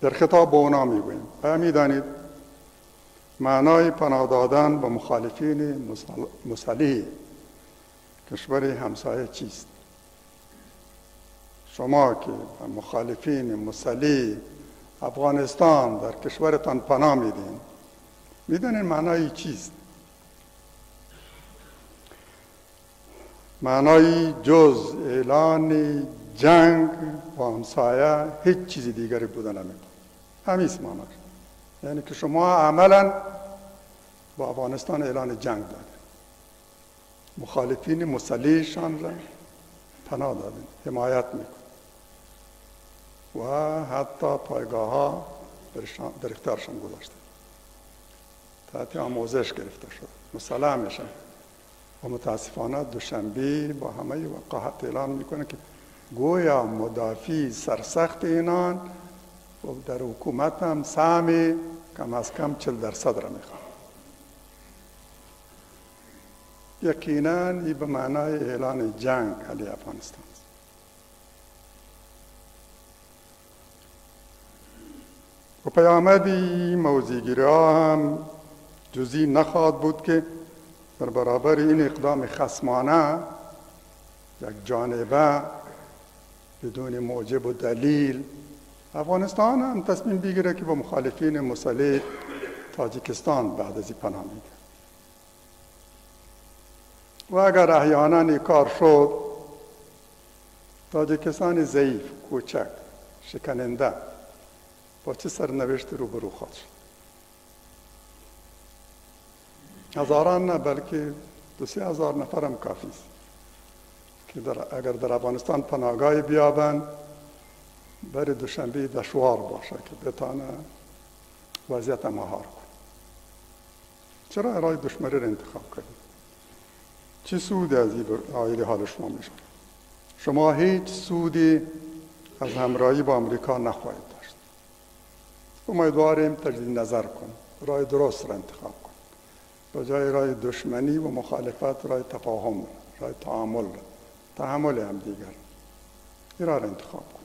در خطاب با اونا میگوییم آیا میدانید معنای پناه دادن به مخالفین مسلح کشور همسایه چیست؟ شما که به مخالفین مسلح افغانستان در کشورتان پناه میدین، میدانید معنای چیست؟ معنای جز اعلان جنگ با همسایه هیچ چیز دیگری بوده نمیتونه. همین معناش، یعنی که شما عملا با افغانستان اعلان جنگ دادین، مخالفین مسلحشان را پناه دادین، حمایت میکن و حتی پایگاه ها در اختیارشان گذاشته، تحت آموزش گرفته شد، مسلح میشن. و متاسفانه دوشنبه با همه وقاحت اعلان میکنه که گویا مدافع سرسخت اینان و در حکومت هم سهم کم از کم 40% را میخوان. یقینا این به معنای اعلان جنگ علیه افغانستان است. و پیامد موضع‌گیری ها هم جزئی نخواهد بود که در برابر این اقدام خصمانه یک جانبه بدون موجب و دلیل افغانستان هم تصمیم بگیره که با مخالفین مسلح تاجیکستان بعد از این پناه میده. و اگر احیانا این کار شد، تاجیکستان ضعیف، کوچک، شکننده با چه سرنوشت روبرو خواهد شد؟ هزاران نه، بلکه 2-3 هزار نفر هم کافی است که اگر در افغانستان پناهگاهی بیابند، برای دوشنبه دشوار باشه که بتانه وضعیت مهار کنه. چرا راه دشمنی را انتخاب کردید؟ چه سودی از این عاید حال شما میشه؟ شما هیچ سودی از همراهی با آمریکا نخواهید داشت. امیدواریم تجدید نظر کن، راه درست را انتخاب کن، به جای راه دشمنی و مخالفت، راه تفاهم، راه تعامل، تحمل هم دیگر، این راه را انتخاب کن.